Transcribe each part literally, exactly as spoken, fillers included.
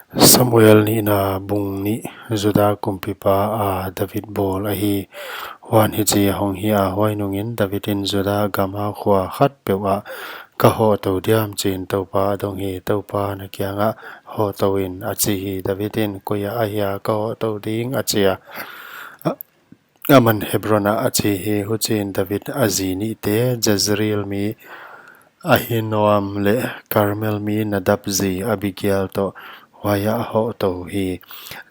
Samuel nihna bung nih. Juda kumpipa a David bawl ahi. Huan hichi ahong hi a, huai nungin David in Juda gama khua khatpeuh ah ka hohtou diam chiin Toupa a dong hi. Toupan a kiangah, hohtouin, a chi hi. David in, koiah ahia ka hohtou ding, a chi a. Aman Hebron ah a chi hi. Huchiin David a zi nihte, Jezreel mi Ahinoam leh Karmel mi Nadab zi Abigail toh huaiah a hohtou hi.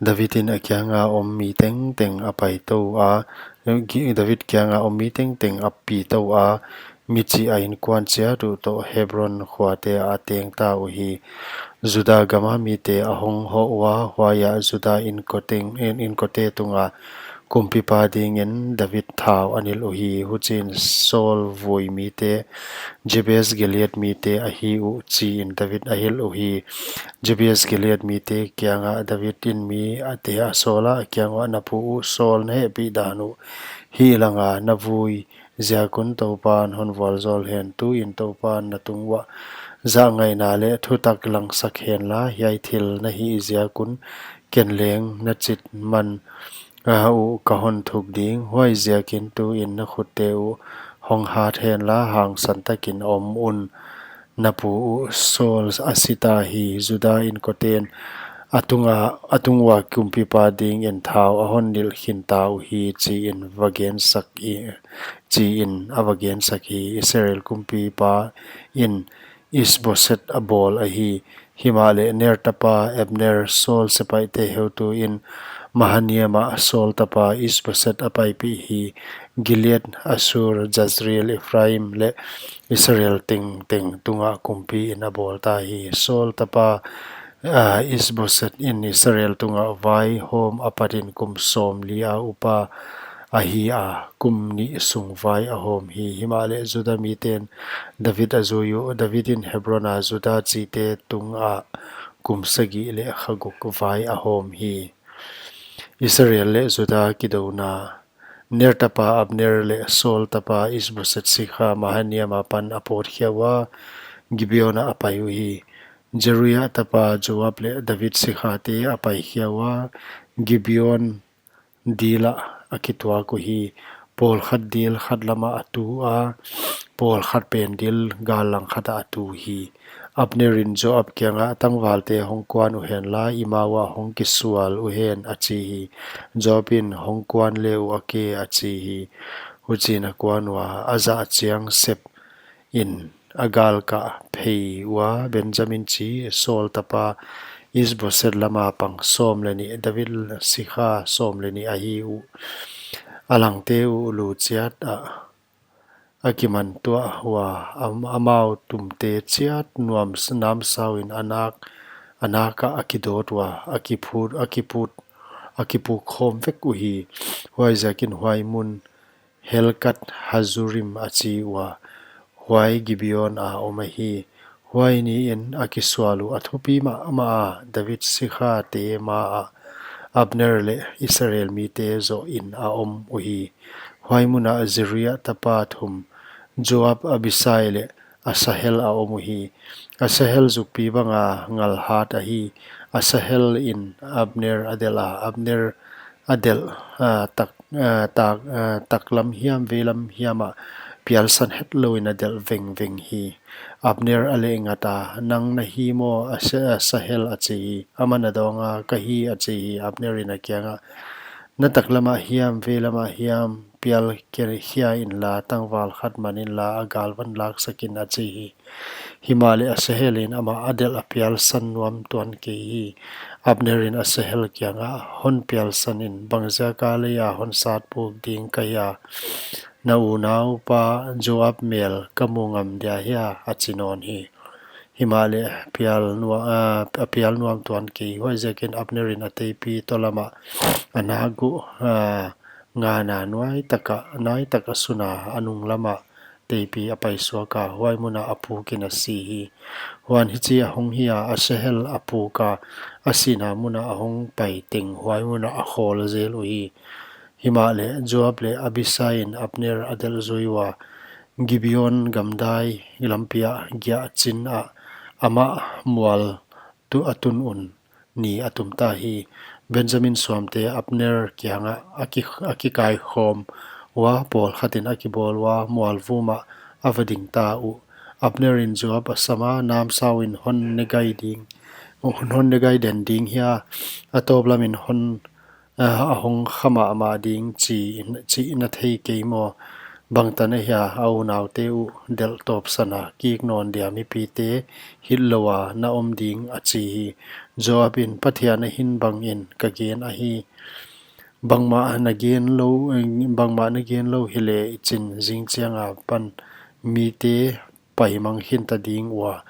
David in a kianga om mi tengteng a paitou a, David kianga om mi tengteng a pitou a, michih a inkuan chiat uh toh Hebron khuate ah a tengta uhi. Juda gama mite ahong hoh ua, huaiah Juda inkote tunga kumpipa dingin David thau a nilh uhi. Huchiin Saul vui mite, Jabes Gilead mite ahi uh, chiin David a hilh uhi. Jabes Gilead mite kiangah David in mi a te a sawl a, a kiang uah, na pu uh Saul na hehpih dan uh hih langa na vui ziak un Toupan hon vualzawl hen. Tuin Toupan na tung uah zahngaihna leh thutak langsak henla, hiai thil na hih ziak un ken leng na chit man uh ka hon thuk ding. Huaiziakin tuin na khutte uh hong hat henla, hangsan takin om un. Na pu uh Saul a sita hi. Juda inkoten a tung ua kumpipa dingin thau a hon nilh khinta uhi, chiin a va gensak hi. Israel kumpipa in Isboset a bawl ahi. Himahleh Ner tapa Abner, Saul sepaihte heutuin Mahanaim ah Saul tapa Isboset a paipih hi. Gilead, Asur, Jezreel, Ephraim leh Israel tengteng tungah kumpiin a bawlta hi. Saul tapa Isboset in Israel tungah vaihawm apatin kum sawmli a upa ahi a, kum nih sung vai a hawm hi. Himahleh Juda miten David a zui uh. David in Hebron a Juda chite tungah kum sagih leh kha guk vai a hawm hi. Israel leh Juda kidouna. Ner tapa Abner leh Saul tapa Isboset sikha Mahanaim apan a pawt khia ua, Gibeon ah a pai uhi. Zeruia tapa Joab leh David sikhate a pai khia ua, Gibeon dil ah a kituak uhi. Pawlkhat dil khat lamah a tu a, pawlkhat pen dil gal langkhat ah a tu hi. Abner in Joab kiangah, tangvalte hong kuan uhenla, i ma uah hong kisual uhen, a chi hi. Joab in, hong kuan le uh a ke, a chi hi. Huchiin a kuan ua, a zah chiang sep in a galkah phei ua. Benjamin chi Saul tapa Isboset lama pang sawm leh nih, David sikha sawm leh nih ahi uh. A langte uh lu chiat ah a kiman tuah ua, amau tumte chiat namsauin a nak ah a kidawt ua, a kipuk khawm vek uhi. Huaiziakin huai mun Helkat Hazurim a chi ua, huai Gibeon a om ahi. Huai niin a kisual uh a thupi mahmah a, David sikhate ma ah Abner leh Israel mite zohin a om uhi. Huai munah Zeruia tapa thum, Joab, Abisai leh Asahel a om uhi. Asahel zukpi banga ngalhat ahi. Asahel in Abner a delh a, Abner a delh taklam hiam veilam hiam ah pialsan hetlouin a delh vengveng hi. Abner a lehngat a, nang na hi maw, Asahel, a chi hi. Aman a dawnga, ka hi, a chi hi. Abner in a kiangah, na taklam ah hiam veilam ah hiam pial khia inla, tangval khat man inla, a gal van laksak in, a chi hi. Himahleh Asahel in amah a delh a pialsan nuam tuan kei hi. Abner in Asahel kiangah, hon pialsan in, bangziaka leia hon satpuk ding ka hia? Na unaupa Joab mel ka mu ngam dia hia? a chi nawn hi. Himahleh a pial nuam tuan kei. Huaiziakin Abner in a teipi tolamah a nak uh ngana, nuaitak a suna, a nunglamah teipi a paisuak a, huai munah a pukin a si hi. Huan hichi ahong hi a, Asahel a puk a, a sihna munah a hongpai teng huai munah a khawl zel uhi. Himahleh Joab leh Abisai in Abner a delh zui ua, Gibeon gamdai lampi ah giahchin ah amah mual a tun un, ni a tum ta hi. Benjamin suamte Abner kiangah a ki, a kikaikhawm ua, pawlkhatin a kibawl ua, mualvum ah a va ding ta uh. Abner in Joab a sam a, Namsau in hon ne gai ding, hon ne gai den ding hia? A tawp lamin hon, a, a hong kha mahmah ding chi, chi na thei kei maw? Bangtan ahia a unaute uh delh tawpsan a kik nawn dia mipite hilh lou a na om ding? a chi hi. Joab in, Pathian ahin bangin ka gen ahi. Bangmah na gen lou, bangmah na gen lou hileh i chin, zing chiang apan mite pai mang khin ta ding ua,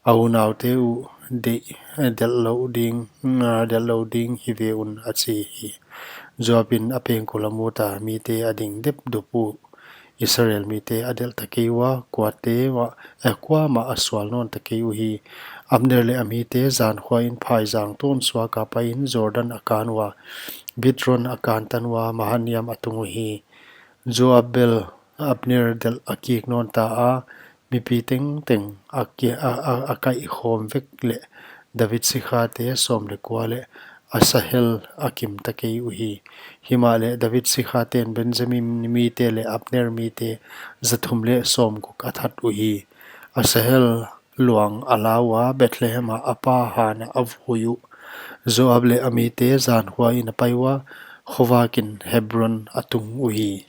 a unaute uh deih, delh lou ding, delh lou ding hi ve un, a chi hi. Joab in a pengkul a mut a, mite a ding depdup uh. Israel mite a delh ta kei ua, kuate mah, eh, kuamah a sual nawn ta kei uhi. Abner leh a mite zan khua in phaizang tawn suak a pai in Jordan a kan ua, Bitron a kan tan ua, Mahanaim a tung uhi. Joab bel Abner delh a kik nawn ta a, mipi tengteng a ki, a, a, a kaihkhawm vek leh David sikhate sawm leh kua leh Asahel a kim ta kei uhi. Himahleh David sikhaten Benjamin mite leh Abner mite za thum leh sawmguk a that uhi. Asahel luang a la ua, Bethlehem ah a pa han ah a vui uh. Joab leh a mite zan khua in a pai ua, khovakin Hebron a tung uhi.